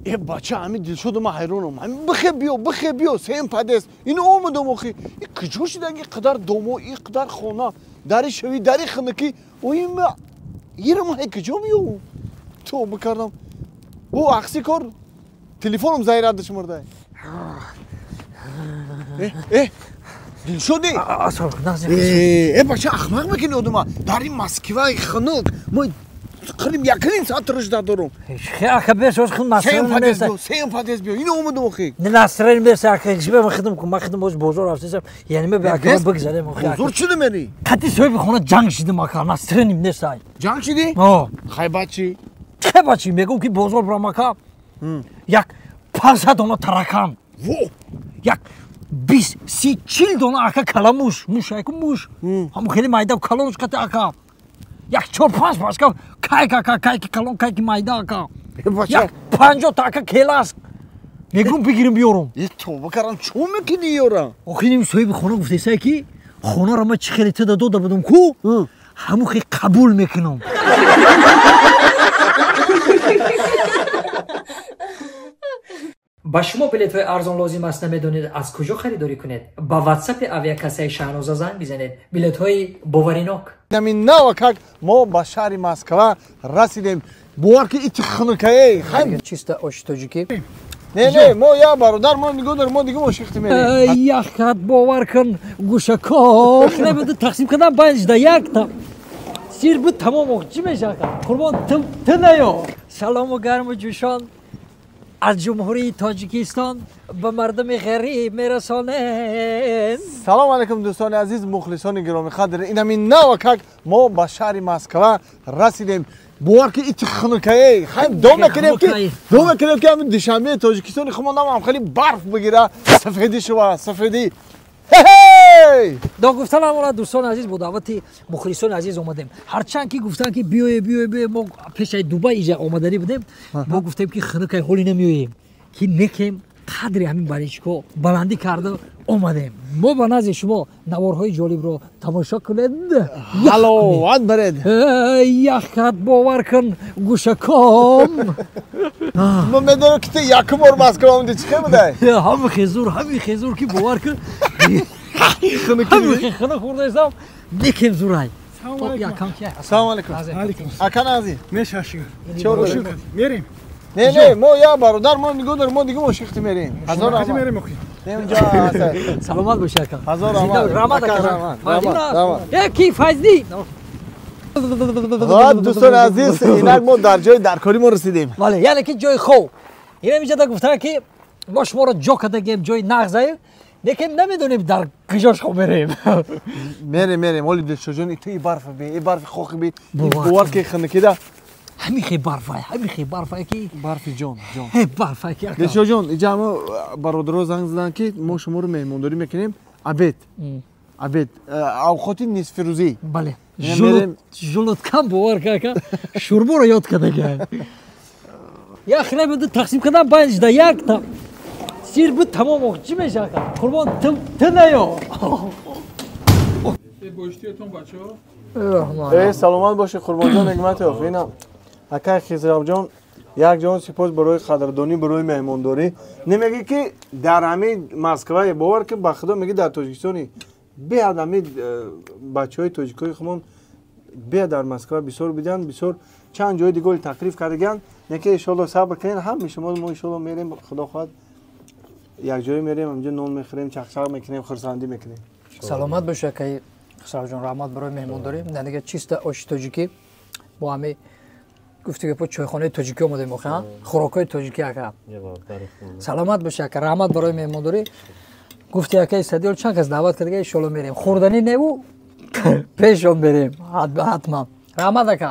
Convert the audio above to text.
Э бача, ҳамин Дилшоду ман ҳайронам. Ҳамин бихе биё, бихе биё, сеюм подъезд. Ин омадам охи. И куҷо шида ин қадар домо, ин қадар хона, дари шавӣ, дари хунукӣ. Ои ма ирам ҳай куҷо меёвам? Тоба кардам. Бо ақси кор телефоном зайрадаш мурда. Э, э, Дилшоди? Э, бача, ахмақ мекунӣ одама. Дар ин Москваи хунук мо қариб якним соат ружда дорум. Ака, бес оз хун Сеюм подъезд биё, сеюм подъезд биё. Ино омадам охи. Настроение бес, ака, шибе хидм кун, ма хидм оз бозор рафтесам. Яъне ме ака бигзарем охи. Бозор чӣ мери? Қати соҳиби хона ҷанг шидим, ака, настроение нест ай. Ҷанг шидӣ? О. Хай, баъд чӣ? Чӣ баъд чӣ? Мегӯм ки бозор бурам, ака. Як 500 дона таракан. Во! Як 20, 30, 40 дона, ака, каламуш, муш, айку муш. Ҳамун хеле майда калонш қати, ака. Як чор панҷ пачка кайк, ака, кайки калон, кайки майда, ака. Як 50 та, ака, келаск. Мегӯм бигирим, биёрум. Э, тоба кардам, чо мекунӣ ёра? Охи ним соҳиби хона гуфтесае ки хонаро ма чӣ хеле туда дода будам ку, ҳамун хел қабул мекунам. Ба шумо билетҳои арзон лозим аст, намедонед аз куҷо харидорӣ кунед? Ба ватсапи авиакассаи Шаҳноза занг бизанед, билетҳои боваринок. Намин навакак мо ба шаҳри Москва расидем. Бовар ки ити хунукае. Чисто оши тоҷикӣ. Не, не, мо я бародар мо нигоҳ дорем, мо дига ошиқти мерем. Яхкат, бовар кун, гӯшаком набуд тақсим кардан панҷда якта сир буд, тамом. Ох, чӣ меша, қурбон, ту наё. Салому гарму ҷӯшон аз Ҷумҳурии Тоҷикистон ба мардуми ғариб мерасонем. Салом алейкум, дӯстони азиз, мухлисони гиромиқадр. Инамин навакак мо ба шаҳри Москва расидем. Бовар ки ити хунукае. Хай дом мекунем ки, дом мекунем ки ҳамин Душанбеи Тоҷикистони хумон ҳам хеле барф бигира, сафедӣ шува, сафедӣ. До гуфтан амона, дӯстони азиз, бо даъвати мухлисони азиз омадем. Ҳарчанд ки гуфтанд ки биёе, биёе, биёе, мо пешаи Дубай иҷа омаданӣ будем, мо гуфтем ки хунукай, ҳоли намеоем, ки некем қадри ҳамин баричко баландӣ карда омадем. Мо ба назди шумо наворҳои ҷолибро тамошо кунед. Ҳаловат баред. Яхкат, бовар кун, гӯшаком. Мо медонам ки ту якум бор Москва омадӣ, чӣ хел будай? Ҳами хезур, ҳами хезур ки бовар кун, ҳами хунук хӯрдаистам, некем зурай. Салому алейкум, ака Нази. Мешашигар. Мерем. Не, не, мо я бародар мо нигоҳ дорем, мо дига ошиқти мерем. Ҳазор мерем охи. Не, унҷо Саломат боши, ака. Ҳазор раҳмат. Раҳмат, ака, раҳмат. Ки Файзли. Дӯстони азиз, инак мо дар ҷои даркорӣ мо расидем. Бале, яъне ки ҷои хов. Инам иҷода гуфтанд ки мо шуморо ҷо кардагем, ҷои нағзаем, лекин намедонем дар куҷош хоб мерем. Мерем, мерем. Ҳоли Дилшоҷон, ту и барф би, и барфи хохи би, бовар ки хунукида. Ҳамин хе барфай, ҳамин хе барфай ки барфи ҷон, ҷон. Ҳе барфай ки, ака. Дилшоҷон, иҷа ҳамо бародаро занг заданд ки мо шуморо меҳмондорӣ мекунем. Обед. Обед. Авқоти нисфирӯзӣ. Бале. Желудкам, бовар ка, ака, шӯрборо ёд кардага. Як хлеб тақсим кардан панҷда якта сир буд, тамом. Ох, чӣ меша, ака, қурбон, ту наё. Э, саломат бошед, Қурбонҷон Нигматов. Ина акай Хизравҷон, як ҷон сипос барои қадрдонӣ, барои меҳмондорӣ. Намегӣ ки дар ҳамин Москва, бовар ки, ба худо мегӣ, дар Тоҷикистони беҳад ҳамин бачаҳои тоҷикои хумон беҳад дар Москва бисёр бидиҳанд, бисёр чанд ҷои дигари таклиф кардагианд. Неки иншоалло сабр кунед, ҳами шумо мо иншоалло мерем, худо хоҳад, якҷоя мерем, ҳамҷо нон мехӯрем, чақчақ мекунем, хурсандӣ мекунем. Саломат боши, акаи Хусравҷон, раҳмат барои меҳмондорӣ. Дига чисто оши тоҷикӣ, бо ҳами гуфти гапо чойхонаи тоҷикӣ омадем охи, хӯрокҳои тоҷикӣ, ака. Саломат боши, ака, раҳмат барои меҳмондорӣ. Гуфти акаи Садиёл, чанд кас даъват кардага, иншоалло мерем. Хӯрданӣ неву пешон мерем ҳатман. Раҳмат, ака.